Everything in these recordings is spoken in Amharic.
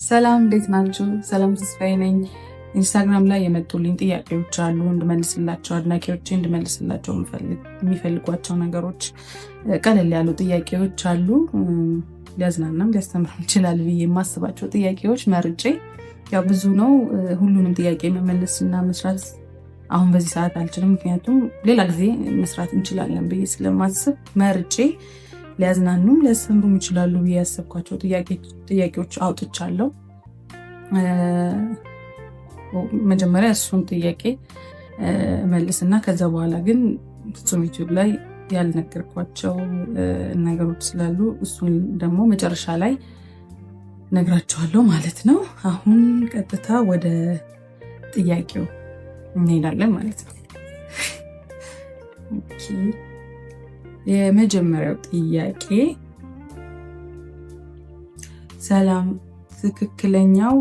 ሰላም፣ እንዴት ናችሁ? ሰላም ተስፋዬ ነኝ። ኢንስታግራም ላይ የመጡልኝ ጥያቄዎች አሉ እንድመልስላቸው፣ አድናቂዎቼ እንድመልስላቸው የሚፈልጓቸው ነገሮች፣ ቀለል ያሉ ጥያቄዎች አሉ። ሊያዝናናም ሊያስተምርም ይችላል ብዬ የማስባቸው ጥያቄዎች መርጬ፣ ያው ብዙ ነው። ሁሉንም ጥያቄ መመለስና መስራት አሁን በዚህ ሰዓት አልችልም። ምክንያቱም ሌላ ጊዜ መስራት እንችላለን ብዬ ስለማስብ መርጬ ሊያዝናኑም ሊያስተምሩም ይችላሉ ብዬ ያሰብኳቸው ጥያቄዎች አውጥቻለሁ። መጀመሪያ እሱን ጥያቄ መልስና ከዛ በኋላ ግን ፍጹም ዩቲዩብ ላይ ያልነገርኳቸው ነገሮች ስላሉ እሱን ደግሞ መጨረሻ ላይ ነግራቸዋለሁ ማለት ነው። አሁን ቀጥታ ወደ ጥያቄው እንሄዳለን ማለት ነው። Okay፣ የመጀመሪያው ጥያቄ፣ ሰላም፣ ትክክለኛው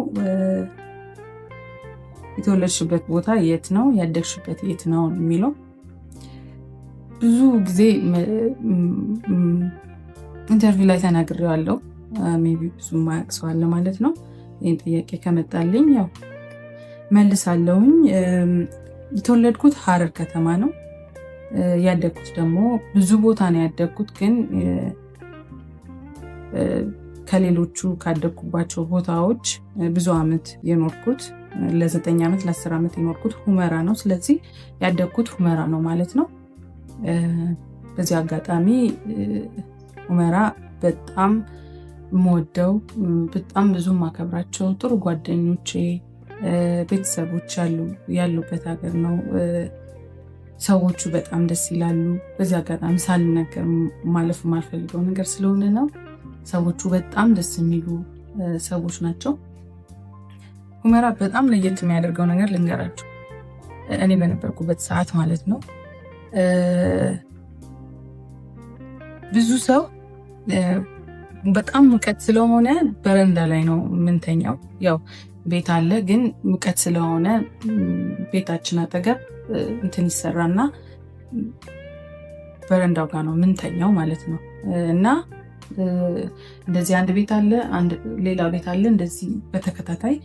የተወለድሽበት ቦታ የት ነው? ያደግሽበት የት ነው? የሚለው ብዙ ጊዜ interview ላይ ተናግሬዋለሁ። Maybe ብዙ ማያውቅ ሰው አለ ማለት ነው። ይህን ጥያቄ ከመጣልኝ ያው መልሳለሁኝ። የተወለድኩት ሀረር ከተማ ነው። ያደግኩት ደግሞ ብዙ ቦታ ነው ያደግኩት፣ ግን ከሌሎቹ ካደግኩባቸው ቦታዎች ብዙ ዓመት የኖርኩት፣ ለ9 ዓመት፣ ለ10 ዓመት የኖርኩት ሁመራ ነው። ስለዚህ ያደግኩት ሁመራ ነው ማለት ነው። በዚህ አጋጣሚ ሁመራ በጣም የምወደው፣ በጣም ብዙ የማከብራቸው ጥሩ ጓደኞቼ፣ ቤተሰቦች ያሉበት ሀገር ነው። ሰዎቹ በጣም ደስ ይላሉ። በዚህ አጋጣሚ ሳልናገር ማለፍ የማልፈልገው ነገር ስለሆነ ነው። ሰዎቹ በጣም ደስ የሚሉ ሰዎች ናቸው። ሁመራ በጣም ለየት የሚያደርገው ነገር ልንገራችሁ። እኔ በነበርኩበት ሰዓት ማለት ነው፣ ብዙ ሰው በጣም ሙቀት ስለሆነ በረንዳ ላይ ነው የምንተኛው። ያው ቤት አለ፣ ግን ሙቀት ስለሆነ ቤታችን አጠገብ እንትን ይሰራና በረንዳው ጋር ነው የምንተኛው ማለት ነው። እና እንደዚህ አንድ ቤት አለ፣ አንድ ሌላ ቤት አለ፣ እንደዚህ በተከታታይ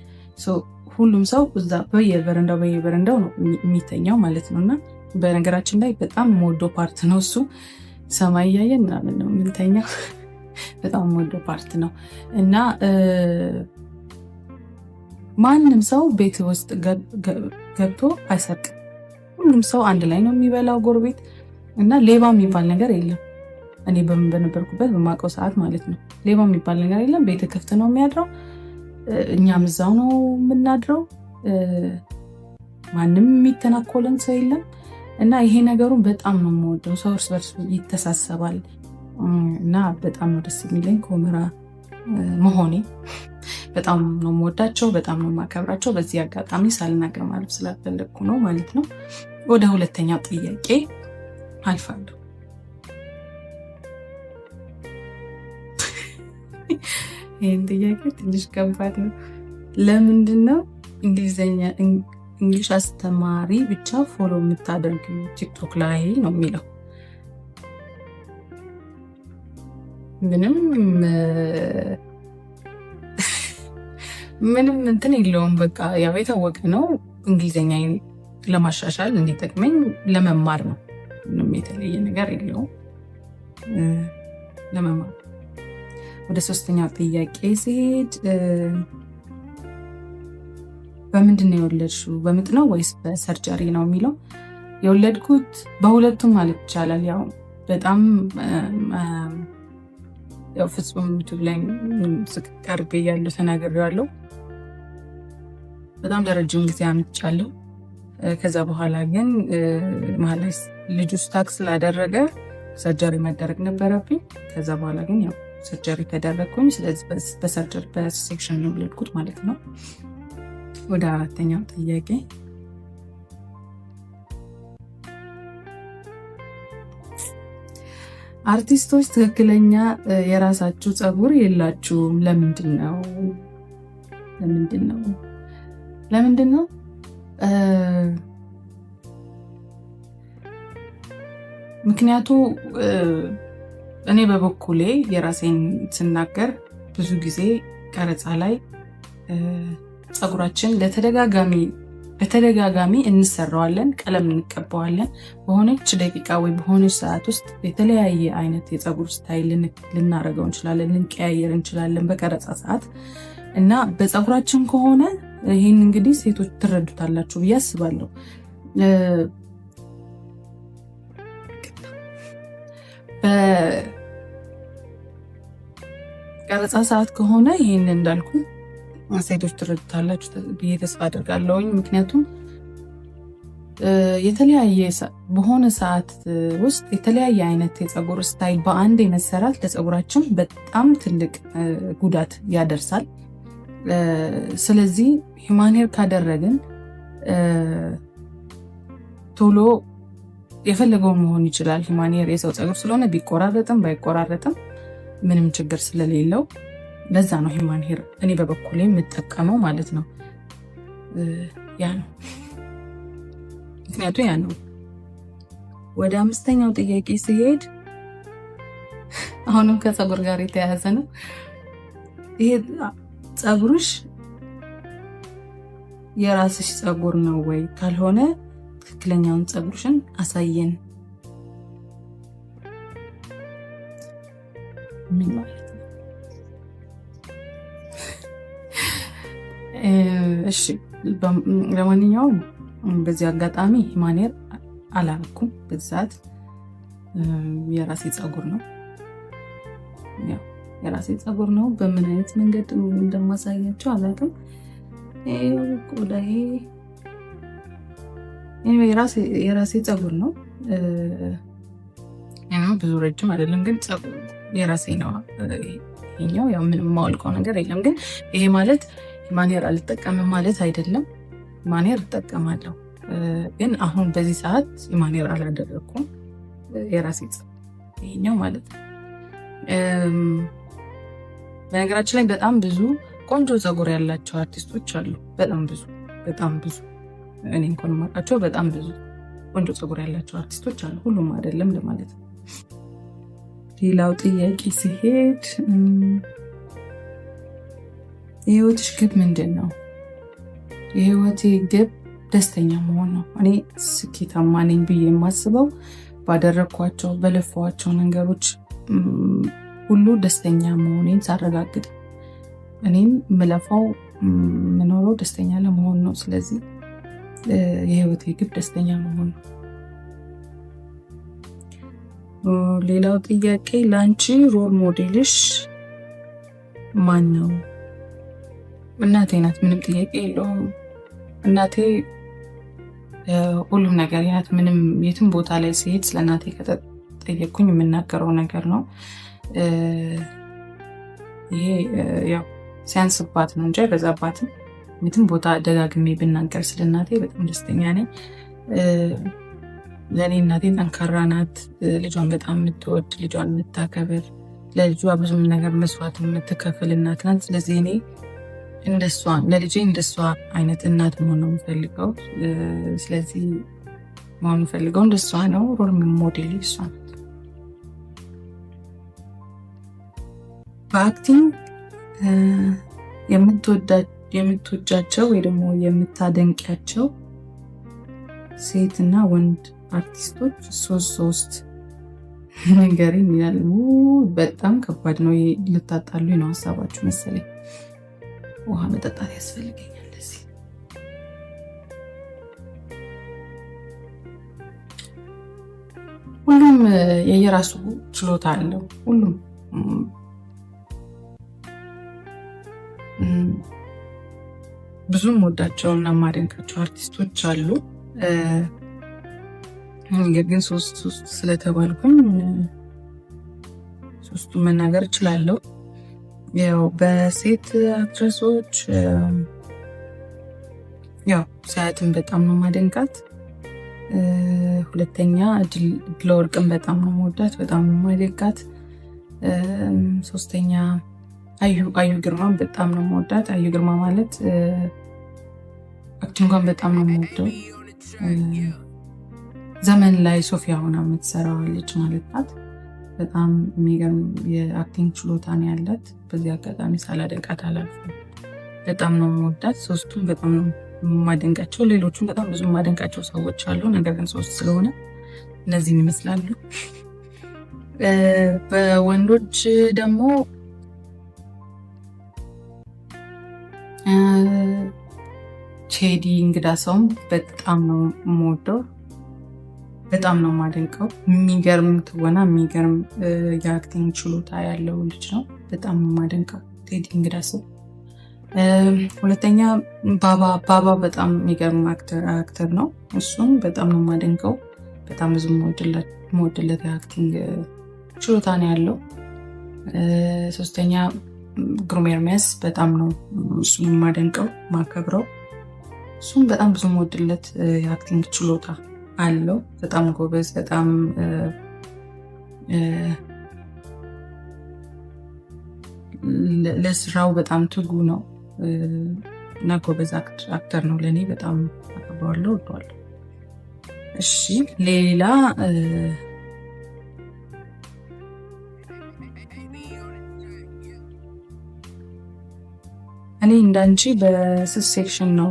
ሁሉም ሰው እዛ በየበረንዳው በየበረንዳው ነው የሚተኛው ማለት ነው። እና በነገራችን ላይ በጣም የምወደው part ነው እሱ። ሰማይ እያየን ምናምን ነው የምንተኛው። በጣም የምወደው part ነው። እና ማንም ሰው ቤት ውስጥ ገብቶ አይሰርቅም። ሁሉም ሰው አንድ ላይ ነው የሚበላው ጎረቤት፣ እና ሌባ የሚባል ነገር የለም። እኔ በነበርኩበት በማውቀው ሰዓት ማለት ነው። ሌባ የሚባል ነገር የለም። ቤት ክፍት ነው የሚያድረው። እኛም እዛው ነው የምናድረው። ማንም የሚተናኮለን ሰው የለም። እና ይሄ ነገሩን በጣም ነው የምወደው። ሰው እርስ በርሱ ይተሳሰባል እና በጣም ነው ደስ የሚለኝ ከሁመራ መሆኔ። በጣም ነው የምወዳቸው፣ በጣም ነው የማከብራቸው። በዚህ አጋጣሚ ሳልናገር ማለፍ ስላልፈለግኩ ነው ማለት ነው። ወደ ሁለተኛው ጥያቄ አልፋለሁ። ይህን ጥያቄ ትንሽ ከባድ ነው። ለምንድን ነው እንግሊዝኛ English አስተማሪ ብቻ follow የምታደርጊው ቲክቶክ ላይ ነው የሚለው። ምንም ምንም እንትን የለውም። በቃ ያው የታወቀ ነው። እንግሊዝኛ ለማሻሻል እንዲጠቅመኝ ለመማር ነው። ምንም የተለየ ነገር የለውም። ለመማር። ወደ ሶስተኛው ጥያቄ ሲሄድ፣ በምንድን ነው የወለድሽው? በምጥ ነው ወይስ በ surgery ነው የሚለው። የወለድኩት በሁለቱም ማለት ይቻላል። ያው በጣም ያው ፍጹም ዩቲዩብ ላይ ቀርቤ ያለው ተናግሬዋለሁ። በጣም ለረጅም ጊዜ አምጫለሁ። ከዛ በኋላ ግን መሀል ላይ ልጁ stuck ስላደረገ surgery መደረግ ነበረብኝ። ከዛ በኋላ ግን ያው surgery ተደረግኩኝ። ስለዚህ በ surgery፣ በ C-section ነው የወለድኩት ማለት ነው። ወደ አራተኛው ጥያቄ፣ አርቲስቶች ትክክለኛ የራሳችሁ ፀጉር የላችሁም፣ ለምንድን ነው? ለምንድን ነው? ለምንድን ነው? ምክንያቱ እኔ በበኩሌ የራሴን ስናገር ብዙ ጊዜ ቀረጻ ላይ ፀጉራችን ለተደጋጋሚ በተደጋጋሚ እንሰራዋለን፣ ቀለም እንቀባዋለን። በሆነች ደቂቃ ወይ በሆነች ሰዓት ውስጥ የተለያየ አይነት የፀጉር style ልናደርገው እንችላለን፣ ልንቀያየር እንችላለን በቀረጻ ሰዓት። እና በፀጉራችን ከሆነ ይህን እንግዲህ ሴቶች ትረዱታላችሁ ብዬ አስባለሁ። በቀረጻ ሰዓት ከሆነ ይህን እንዳልኩ ሴቶች ትረዱታላችሁ ብዬ ተስፋ አድርጋለሁኝ። ምክንያቱም የተለያየ በሆነ ሰዓት ውስጥ የተለያየ አይነት የፀጉር style በአንድ መሰራት ለፀጉራችን በጣም ትልቅ ጉዳት ያደርሳል። ስለዚህ human hair ካደረግን ቶሎ የፈለገውን መሆን ይችላል። Human hair የሰው ፀጉር ስለሆነ ቢቆራረጥም ባይቆራረጥም ምንም ችግር ስለሌለው ለዛ ነው human hair እኔ በበኩሌ የምጠቀመው ማለት ነው። ያ ነው ምክንያቱ፣ ያ ነው። ወደ አምስተኛው ጥያቄ ሲሄድ አሁንም ከፀጉር ጋር የተያያዘ ነው። ይሄ ፀጉርሽ የራስሽ ፀጉር ነው ወይ? ካልሆነ ትክክለኛውን ፀጉርሽን አሳየን። ምን ማለት ነው? እሺ፣ ለማንኛውም በዚህ አጋጣሚ human hair አላረኩም። በዛት የራሴ ፀጉር ነው፣ የራሴ ፀጉር ነው። በምን አይነት መንገድ እንደማሳያቸው አላውቅም። ቆዳዬ የራሴ ፀጉር ነው። ብዙ ረጅም አይደለም፣ ግን የራሴ ነው። ይሄኛው ያው ምንም የማወልቀው ነገር የለም። ግን ይሄ ማለት human hair አልጠቀምም ማለት አይደለም። Human hair እጠቀማለሁ፣ ግን አሁን በዚህ ሰዓት human hair አላደረግኩም። የራሴ ፀጉር ይሄኛው ማለት ነው። በነገራችን ላይ በጣም ብዙ ቆንጆ ፀጉር ያላቸው አርቲስቶች አሉ። በጣም ብዙ፣ በጣም ብዙ፣ እኔ እንኳን የማውቃቸው በጣም ብዙ ቆንጆ ፀጉር ያላቸው አርቲስቶች አሉ። ሁሉም አይደለም ለማለት ነው። ሌላው ጥያቄ ሲሄድ የህይወትሽ ግብ ምንድን ነው? የህይወቴ ግብ ደስተኛ መሆን ነው። እኔ ስኬታማ ነኝ ብዬ የማስበው ባደረግኳቸው በለፋኋቸው ነገሮች ሁሉ ደስተኛ መሆኔን ሳረጋግጥ፣ እኔም ምለፋው የምኖረው ደስተኛ ለመሆን ነው። ስለዚህ የህይወቴ ግብ ደስተኛ መሆን ነው። ሌላው ጥያቄ ለአንቺ role model ሽ ማን ነው? እናቴ ናት። ምንም ጥያቄ የለውም። እናቴ ሁሉም ነገር ናት። ምንም የትም ቦታ ላይ ሲሄድ ስለ እናቴ ከጠየቅኩኝ የምናገረው ነገር ነው። ይሄ ያው ሲያንስባት ነው እንጂ አይበዛባትም። የትም ቦታ ደጋግሜ ብናገር ስለ እናቴ በጣም ደስተኛ ነኝ። ለእኔ እናቴ ጠንካራ ናት። ልጇን በጣም የምትወድ፣ ልጇን የምታከብር፣ ለልጇ ብዙም ነገር መስዋዕት የምትከፍል እናት ናት። ስለዚህ እኔ እንደሷ ለልጄ እንደሷ አይነት እናት መሆን ነው የምፈልገው። ስለዚህ መሆን የምፈልገው እንደሷ ነው። Role model እሷ ናት። በ acting የምትወጃቸው ወይ ደግሞ የምታደንቂያቸው ሴት እና ወንድ አርቲስቶች ሶስት ሶስት ንገሪኝ ይላል። በጣም ከባድ ነው። ልታጣሉኝ ነው ሀሳባችሁ መሰለኝ። ውሃ መጠጣት ያስፈልገኛል። እዚህ ሁሉም የየራሱ ችሎታ አለው። ሁሉም ብዙም ወዳቸው እና ማደንቃቸው አርቲስቶች አሉ። ነገር ግን ሶስት ሶስት ስለተባልኩኝ ሶስቱን መናገር እችላለሁ። ያው በሴት actress ኦች ያው ሳያትን በጣም ነው ማደንቃት። ሁለተኛ ድለወርቅን በጣም ነው መወዳት፣ በጣም ነው ማደንቃት። ሶስተኛ አዩ ግርማን በጣም ነው መወዳት። አዩ ግርማ ማለት acting ጓን በጣም ነው የምወደው። ዘመን ላይ ሶፊያ ሆና የምትሰራዋ ልጅ ማለት ናት። በጣም የሚገርም የ acting ችሎታ ነው ያላት። በዚህ አጋጣሚ ሳላደንቃት አላልፍም። በጣም ነው የምወዳት። ሶስቱም በጣም ነው የማደንቃቸው። ሌሎቹም በጣም ብዙ የማደንቃቸው ሰዎች አሉ። ነገር ግን ሶስት ስለሆነ እነዚህን ይመስላሉ። በወንዶች ደግሞ ቴዲ እንግዳ ሰውም በጣም ነው የምወደው፣ በጣም ነው የማደንቀው። የሚገርም ትወና፣ የሚገርም የ acting ችሎታ ያለው ልጅ ነው። በጣም ነው የማደንቀው ቴዲ እንግዳ ሰው። ሁለተኛ ባባ በጣም የሚገርም actor ነው። እሱም በጣም ነው የማደንቀው። በጣም ብዙ የምወድለት የ acting ችሎታ ነው ያለው። ሶስተኛ ግሩም ኤርሚያስ በጣም ነው እሱን የማደንቀው ማከብረው። እሱም በጣም ብዙ የምወድለት የ acting ችሎታ አለው። በጣም ጎበዝ፣ በጣም ለስራው በጣም ትጉ ነው እና ጎበዝ actor ነው። ለእኔ በጣም አከብረዋለሁ፣ እወደዋለሁ። እሺ ሌላ እኔ እንዳንቺ በ C section ነው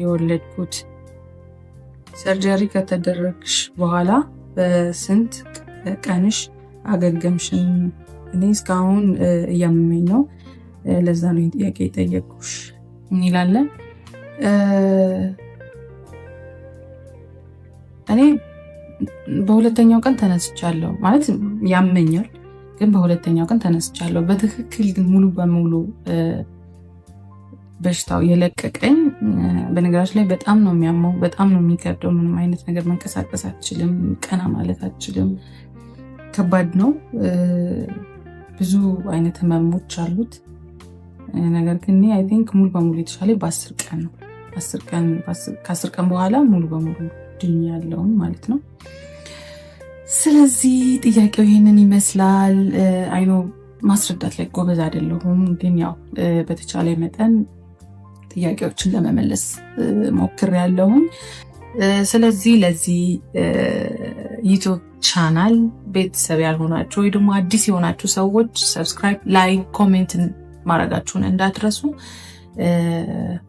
የወለድኩት። Surgery ከተደረግሽ በኋላ በስንት ቀንሽ አገገምሽን? እኔ እስካሁን እያመመኝ ነው። ለዛ ነው ጥያቄ የጠየቅኩሽ እንላለን። እኔ በሁለተኛው ቀን ተነስቻለሁ። ማለት ያመኛል፣ ግን በሁለተኛው ቀን ተነስቻለሁ። በትክክል ግን ሙሉ በሙሉ በሽታው የለቀቀኝ፣ በነገራችን ላይ በጣም ነው የሚያመው፣ በጣም ነው የሚከብደው። ምንም አይነት ነገር መንቀሳቀስ አትችልም፣ ቀና ማለት አትችልም። ከባድ ነው። ብዙ አይነት ህመሞች አሉት። ነገር ግን እኔ I think ሙሉ በሙሉ የተሻለ በ10 ቀን ነው። ከ10 ቀን በኋላ ሙሉ በሙሉ ድኛለሁኝ ማለት ነው። ስለዚህ ጥያቄው ይህንን ይመስላል። I know ማስረዳት ላይ ጎበዝ አይደለሁም፣ ግን ያው በተቻለ መጠን ጥያቄዎችን ለመመለስ ሞክሬያለሁኝ። ስለዚህ ለዚህ YouTube channel ቤተሰብ ያልሆናችሁ ወይ ደግሞ አዲስ የሆናችሁ ሰዎች subscribe፣ like፣ comment ማድረጋችሁን እንዳትረሱ።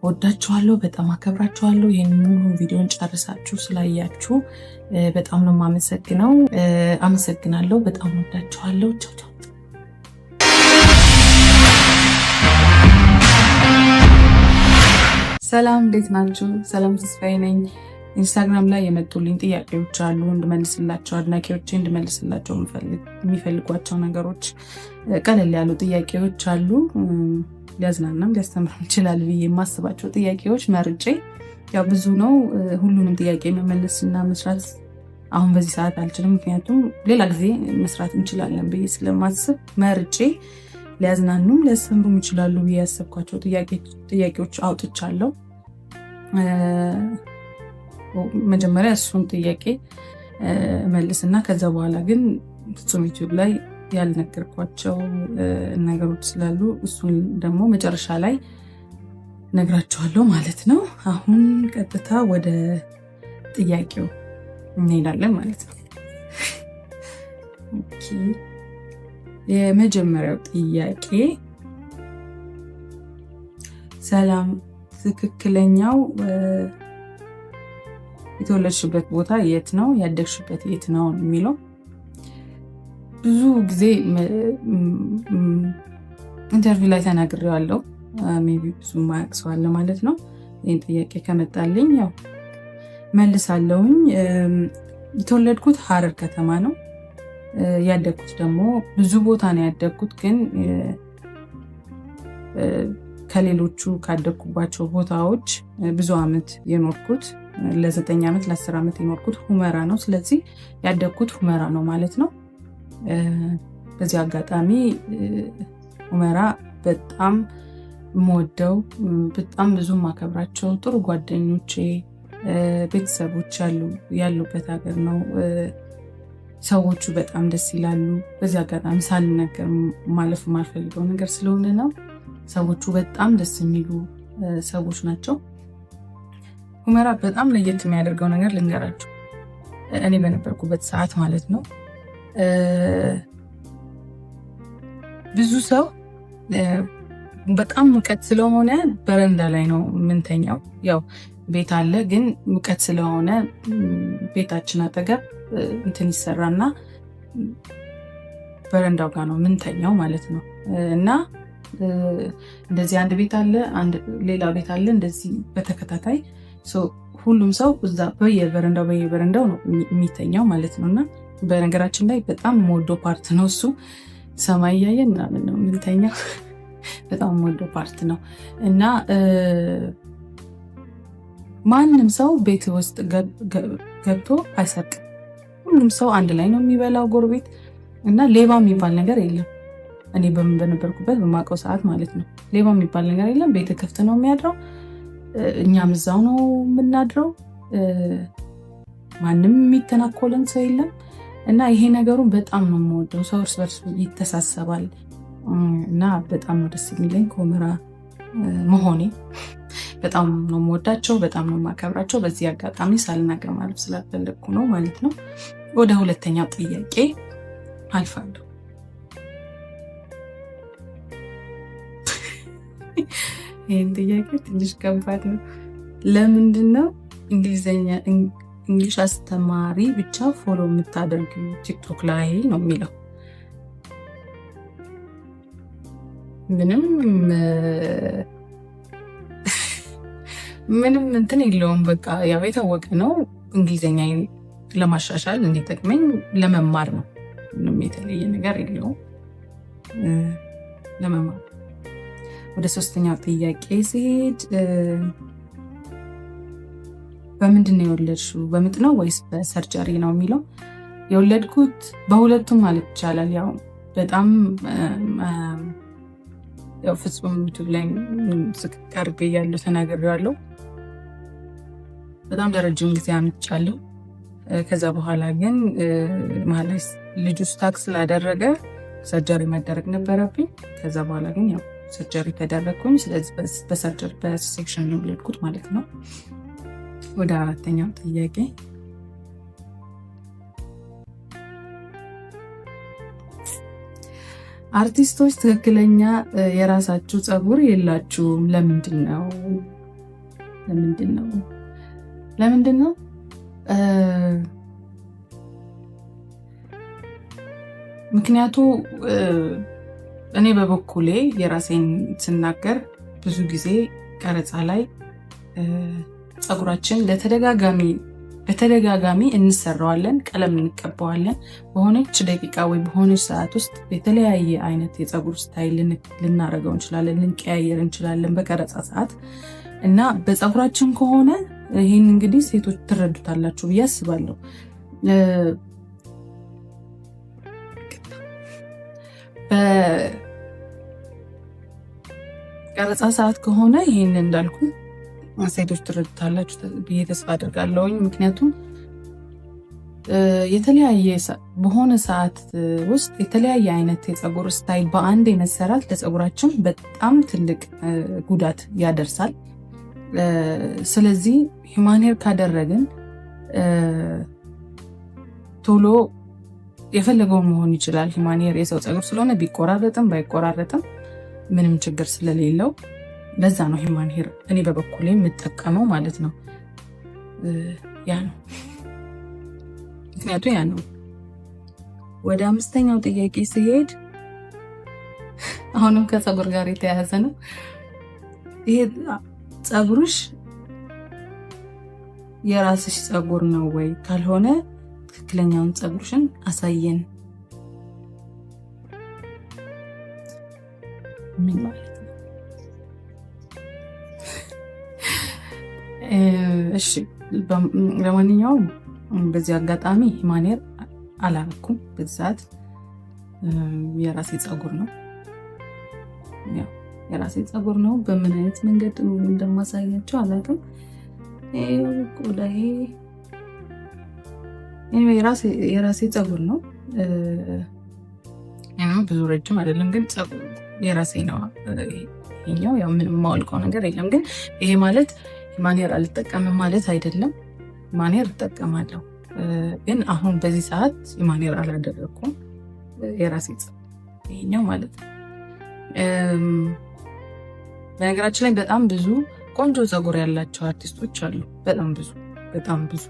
ወዳችኋለሁ፣ በጣም አከብራችኋለሁ። ይህን ሙሉ ቪዲዮን ጨርሳችሁ ስላያችሁ በጣም ነው የማመሰግነው። አመሰግናለሁ። በጣም ወዳችኋለሁ። ቻው ቻው። ሰላም፣ እንዴት ናችሁ? ሰላም ተስፋዬ ነኝ። Instagram ላይ የመጡልኝ ጥያቄዎች አሉ እንድመልስላቸው፣ አድናቂዎቼ እንድመልስላቸው የሚፈልጓቸው ነገሮች፣ ቀለል ያሉ ጥያቄዎች አሉ። ሊያዝናናም ሊያስተምርም ይችላል ብዬ የማስባቸው ጥያቄዎች መርጬ፣ ያው ብዙ ነው። ሁሉንም ጥያቄ መመለስና መስራት አሁን በዚህ ሰዓት አልችልም። ምክንያቱም ሌላ ጊዜ መስራት እንችላለን ብዬ ስለማስብ መርጬ ሊያዝናኑም ሊያስተምሩም ይችላሉ ብዬ ያሰብኳቸው ጥያቄዎች አውጥቻለሁ። መጀመሪያ እሱን ጥያቄ መልስና ከዛ በኋላ ግን ፍጹም YouTube ላይ ያልነገርኳቸው ነገሮች ስላሉ እሱን ደግሞ መጨረሻ ላይ ነግራችኋለሁ ማለት ነው። አሁን ቀጥታ ወደ ጥያቄው እንሄዳለን ማለት ነው። Okay፣ የመጀመሪያው ጥያቄ፣ ሰላም፣ ትክክለኛው የተወለድሽበት ቦታ የት ነው? ያደግሽበት የት ነው? የሚለው ብዙ ጊዜ interview ላይ ተናግሬዋለሁ። Maybe ብዙ ማያውቅ ሰው አለ ማለት ነው። ይህን ጥያቄ ከመጣልኝ ያው መልሳለሁኝ። የተወለድኩት ሀረር ከተማ ነው። ያደግኩት ደግሞ ብዙ ቦታ ነው ያደግኩት፣ ግን ከሌሎቹ ካደግኩባቸው ቦታዎች ብዙ ዓመት የኖርኩት፣ ለ9 ዓመት ለ10 ዓመት የኖርኩት ሁመራ ነው። ስለዚህ ያደግኩት ሁመራ ነው ማለት ነው። በዚህ አጋጣሚ ሁመራ በጣም የምወደው፣ በጣም ብዙ ማከብራቸው ጥሩ ጓደኞቼ፣ ቤተሰቦች ያሉበት ሀገር ነው። ሰዎቹ በጣም ደስ ይላሉ። በዚህ አጋጣሚ ሳልነገር ማለፍ የማልፈልገው ነገር ስለሆነ ነው። ሰዎቹ በጣም ደስ የሚሉ ሰዎች ናቸው። ሁመራ በጣም ለየት የሚያደርገው ነገር ልንገራችሁ። እኔ በነበርኩበት ሰዓት ማለት ነው፣ ብዙ ሰው በጣም ሙቀት ስለሆነ በረንዳ ላይ ነው የምንተኛው። ያው ቤት አለ፣ ግን ሙቀት ስለሆነ ቤታችን አጠገብ እንትን ይሰራና በረንዳው ጋር ነው የምንተኛው ማለት ነው። እና እንደዚህ አንድ ቤት አለ፣ አንድ ሌላ ቤት አለ፣ እንደዚህ በተከታታይ ሁሉም ሰው እዛ በየበረንዳው በየበረንዳው ነው የሚተኛው ማለት ነው። እና በነገራችን ላይ በጣም የምወደው part ነው እሱ። ሰማይ እያየን ምናምን ነው የምንተኛው። በጣም የምወደው part ነው። እና ማንም ሰው ቤት ውስጥ ገብቶ አይሰርቅም። ሁሉም ሰው አንድ ላይ ነው የሚበላው ጎረቤት፣ እና ሌባ የሚባል ነገር የለም። እኔ በነበርኩበት በማውቀው ሰዓት ማለት ነው። ሌባ የሚባል ነገር የለም። ቤት ክፍት ነው የሚያድረው። እኛም እዛው ነው የምናድረው። ማንም የሚተናኮለን ሰው የለም። እና ይሄ ነገሩን በጣም ነው የምወደው። ሰው እርስ በርሱ ይተሳሰባል እና በጣም ነው ደስ የሚለኝ ከሁመራ መሆኔ። በጣም ነው የምወዳቸው፣ በጣም ነው የማከብራቸው። በዚህ አጋጣሚ ሳልናገር ማለፍ ስላልፈለግኩ ነው ማለት ነው። ወደ ሁለተኛው ጥያቄ አልፋለሁ። ይህን ጥያቄ ትንሽ ከባድ ነው። ለምንድን ነው እንግሊዘኛ English አስተማሪ ብቻ follow የምታደርጊው ቲክቶክ ላይ ነው የሚለው። ምንም ምንም እንትን የለውም። በቃ ያው የታወቀ ነው። እንግሊዝኛ ለማሻሻል እንዲጠቅመኝ ለመማር ነው። ምንም የተለየ ነገር የለውም። ለመማር። ወደ ሶስተኛው ጥያቄ ሲሄድ በምንድን ነው የወለድሽው? በምጥ ነው ወይስ በ surgery ነው የሚለው። የወለድኩት በሁለቱም ማለት ይቻላል። ያው በጣም ያው ፍጹም ዩቱብ ላይ ቀርቤ ያለው ተናግሬዋለሁ። በጣም ለረጅም ጊዜ አምጫለሁ። ከዛ በኋላ ግን መሀል ላይ ልጁ stuck ስላደረገ surgery መደረግ ነበረብኝ። ከዛ በኋላ ግን ያው surgery ተደረግኩኝ። ስለዚህ በ surgery በ C-section ነው የወለድኩት ማለት ነው። ወደ አራተኛው ጥያቄ፣ አርቲስቶች ትክክለኛ የራሳችሁ ፀጉር የላችሁም፣ ለምንድን ነው? ለምንድን ነው? ለምንድን ነው? ምክንያቱ እኔ በበኩሌ የራሴን ስናገር ብዙ ጊዜ ቀረጻ ላይ ፀጉራችን ለተደጋጋሚ በተደጋጋሚ እንሰራዋለን፣ ቀለም እንቀባዋለን። በሆነች ደቂቃ ወይ በሆነች ሰዓት ውስጥ የተለያየ አይነት የፀጉር style ልናደርገው እንችላለን፣ ልንቀያየር እንችላለን በቀረጻ ሰዓት። እና በፀጉራችን ከሆነ ይህን እንግዲህ ሴቶች ትረዱታላችሁ ብዬ አስባለሁ። በቀረጻ ሰዓት ከሆነ ይህን እንዳልኩ ሴቶች ትረዱታላችሁ ብዬ ተስፋ አድርጋለሁኝ። ምክንያቱም የተለያየ በሆነ ሰዓት ውስጥ የተለያየ አይነት የፀጉር style በአንድ መሰራት ለፀጉራችን በጣም ትልቅ ጉዳት ያደርሳል። ስለዚህ human hair ካደረግን ቶሎ የፈለገውን መሆን ይችላል። Human hair የሰው ፀጉር ስለሆነ ቢቆራረጥም ባይቆራረጥም ምንም ችግር ስለሌለው ለዛ ነው human hair እኔ በበኩሌ የምጠቀመው ማለት ነው። ያ ነው ምክንያቱ፣ ያ ነው። ወደ አምስተኛው ጥያቄ ሲሄድ አሁንም ከፀጉር ጋር የተያያዘ ነው። ይሄ ፀጉርሽ የራስሽ ፀጉር ነው ወይ? ካልሆነ ትክክለኛውን ፀጉርሽን አሳየን። ምን ማለት ነው? እሺ፣ ለማንኛውም በዚህ አጋጣሚ human hair አላረኩም። በዚህ የራሴ ፀጉር ነው፣ የራሴ ፀጉር ነው። በምን አይነት መንገድ እንደማሳያቸው አላውቅም። ቆዳዬ የራሴ ፀጉር ነው። ብዙ ረጅም አይደለም፣ ግን የራሴ ነው። ይሄኛው ያው ምንም የማወልቀው ነገር የለም። ግን ይሄ ማለት human hair አልጠቀምም ማለት አይደለም። Human hair እጠቀማለሁ፣ ግን አሁን በዚህ ሰዓት human hair አላደረግኩም። የራሴ ፀጉር ይሄኛው ማለት ነው። በነገራችን ላይ በጣም ብዙ ቆንጆ ፀጉር ያላቸው አርቲስቶች አሉ። በጣም ብዙ፣ በጣም ብዙ፣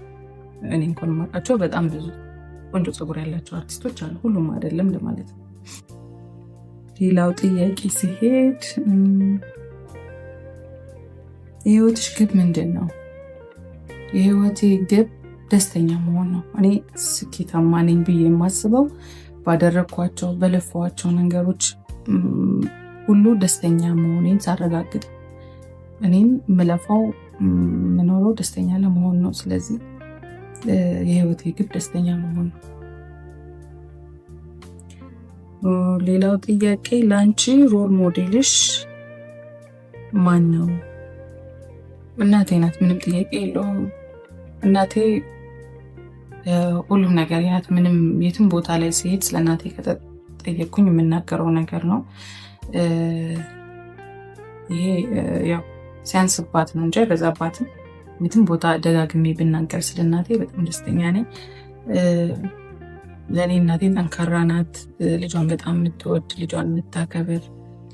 እኔ እንኳን የማውቃቸው በጣም ብዙ ቆንጆ ፀጉር ያላቸው አርቲስቶች አሉ። ሁሉም አይደለም ለማለት ነው። ሌላው ጥያቄ ሲሄድ የህይወትሽ ግብ ምንድን ነው? የህይወቴ ግብ ደስተኛ መሆን ነው። እኔ ስኬታማ ነኝ ብዬ የማስበው ባደረግኳቸው፣ በለፋኋቸው ነገሮች ሁሉ ደስተኛ መሆኔን ሳረጋግጥ፣ እኔም የምለፋው የምኖረው ደስተኛ ለመሆን ነው። ስለዚህ የህይወቴ ግብ ደስተኛ መሆን ነው። ሌላው ጥያቄ ለአንቺ role model ሽ ማን ነው? እናቴ ናት። ምንም ጥያቄ የለውም። እናቴ ሁሉም ነገር ናት። ምንም የትም ቦታ ላይ ሲሄድ ስለ እናቴ ከጠየቅኩኝ የምናገረው ነገር ነው። ይሄ ያው ሲያንስባት ነው እንጂ አይበዛባትም። የትም ቦታ ደጋግሜ ብናገር ስለ እናቴ በጣም ደስተኛ ነኝ። ለእኔ እናቴ ጠንካራ ናት። ልጇን በጣም የምትወድ፣ ልጇን የምታከብር፣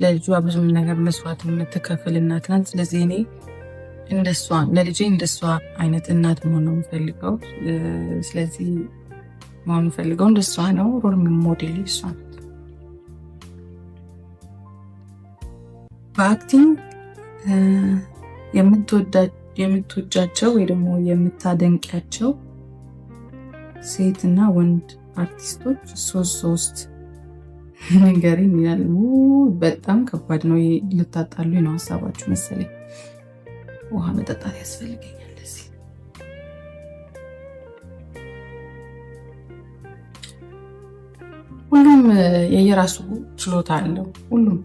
ለልጇ ብዙም ነገር መስዋዕት የምትከፍል እናት ናት። ስለዚህ እኔ እንደሷ ለልጄ እንደሷ አይነት እናት መሆን ነው የምፈልገው። ስለዚህ መሆን የምፈልገው እንደሷ ነው። Role model እሷ ናት። በ acting የምትወጃቸው ወይ ደግሞ የምታደንቂያቸው ሴት እና ወንድ አርቲስቶች ሶስት ሶስት ንገሪኝ ይላል። በጣም ከባድ ነው። ልታጣሉኝ ነው ሀሳባችሁ መሰለኝ። ውሃ መጠጣት ያስፈልገኛል። እዚህ ሁሉም የየራሱ ችሎታ አለው። ሁሉም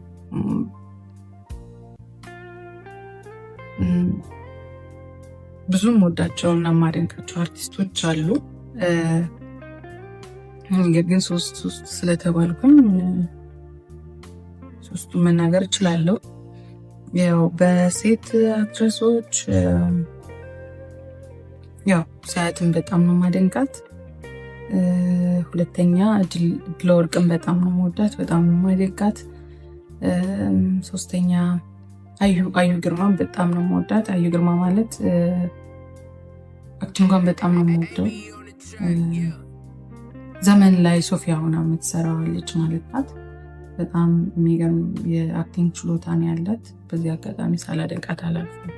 ብዙም ወዳቸው እና የማደንቃቸው አርቲስቶች አሉ። ነገር ግን ሶስት ሶስት ስለተባልኩኝ ሶስቱን መናገር እችላለሁ። ያው በሴት actress ኦች ያው ሳያትን በጣም ነው ማደንቃት። ሁለተኛ ድለወርቅን በጣም ነው መወዳት፣ በጣም ነው ማደንቃት። ሶስተኛ አዩ ግርማን በጣም ነው መወዳት። አዩ ግርማ ማለት acting ጓን በጣም ነው የምወደው። ዘመን ላይ ሶፊያ ሆና የምትሰራዋ ልጅ ማለት ናት። በጣም የሚገርም የ acting ችሎታ ነው ያላት። በዚህ አጋጣሚ ሳላደንቃት አላልፍም።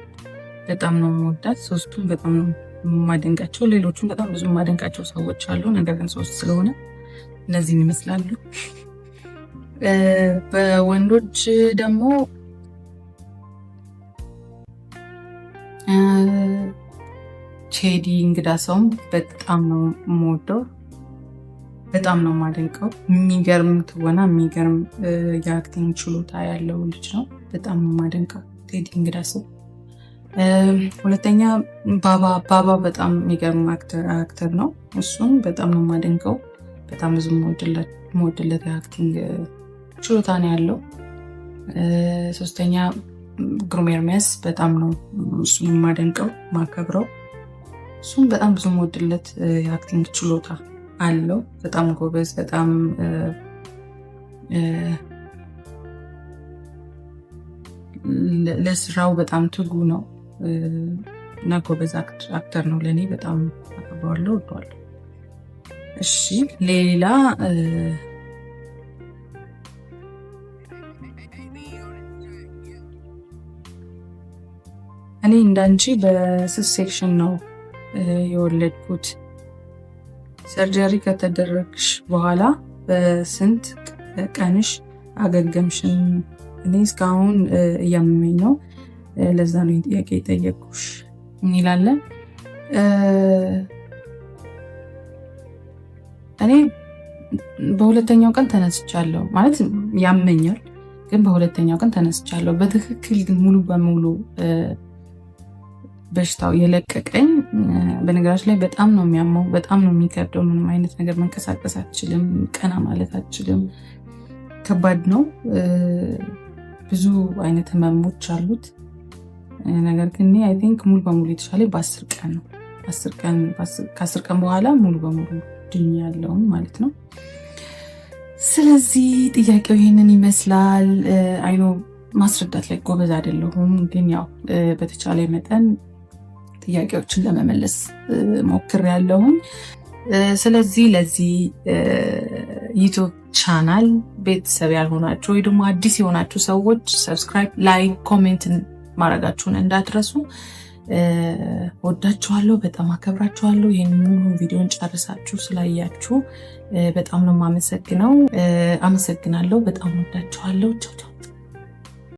በጣም ነው የምወዳት። ሶስቱም በጣም ነው የማደንቃቸው። ሌሎቹም በጣም ብዙ የማደንቃቸው ሰዎች አሉ። ነገር ግን ሶስት ስለሆነ እነዚህን ይመስላሉ። በወንዶች ደግሞ ቴዲ እንግዳ ሰውም በጣም ነው የምወደው፣ በጣም ነው የማደንቀው። የሚገርም ትወና፣ የሚገርም የ acting ችሎታ ያለው ልጅ ነው። በጣም ነው የማደንቀው ቴዲ እንግዳ ሰው። ሁለተኛ ባባ፣ ባባ በጣም የሚገርም actor ነው። እሱም በጣም ነው የማደንቀው። በጣም ብዙ የምወድለት የ acting ችሎታ ነው ያለው። ሶስተኛ ግሩም ኤርሚያስ፣ በጣም ነው እሱን የማደንቀው፣ ማከብረው። እሱም በጣም ብዙ የምወድለት የ acting ችሎታ አለው። በጣም ጎበዝ፣ በጣም ለስራው በጣም ትጉ ነው እና ጎበዝ actor ነው። ለእኔ በጣም አከብረዋለሁ፣ እወደዋለሁ። እሺ፣ ሌላ እኔ እንዳንቺ በ C section ነው የወለድኩት። Surgery ከተደረግሽ በኋላ በስንት ቀንሽ አገገምሽን? እኔ እስካሁን እያመመኝ ነው። ለዛ ነው ጥያቄ የጠየቅኩሽ እንላለን። እኔ በሁለተኛው ቀን ተነስቻለሁ። ማለት ያመኛል፣ ግን በሁለተኛው ቀን ተነስቻለሁ። በትክክል ግን ሙሉ በሙሉ በሽታው የለቀቀኝ፣ በነገራችን ላይ በጣም ነው የሚያመው፣ በጣም ነው የሚከብደው። ምንም አይነት ነገር መንቀሳቀስ አትችልም፣ ቀና ማለት አትችልም። ከባድ ነው። ብዙ አይነት ህመሞች አሉት። ነገር ግን እኔ I think ሙሉ በሙሉ የተሻለ በ10 ቀን ነው። ከ10 ቀን በኋላ ሙሉ በሙሉ ድኛለሁ ማለት ነው። ስለዚህ ጥያቄው ይህንን ይመስላል። I know። ማስረዳት ላይ ጎበዝ አይደለሁም፣ ግን ያው በተቻለ መጠን ጥያቄዎችን ለመመለስ ሞክሬያለሁኝ። ስለዚህ ለዚህ YouTube channel ቤተሰብ ያልሆናችሁ ወይ ደግሞ አዲስ የሆናችሁ ሰዎች subscribe፣ like፣ comment ማድረጋችሁን እንዳትረሱ። ወዳችኋለሁ፣ በጣም አከብራችኋለሁ። ይህን ሙሉ ቪዲዮን ጨርሳችሁ ስላያችሁ በጣም ነው የማመሰግነው። አመሰግናለሁ። በጣም ወዳችኋለሁ። ቻው ቻው።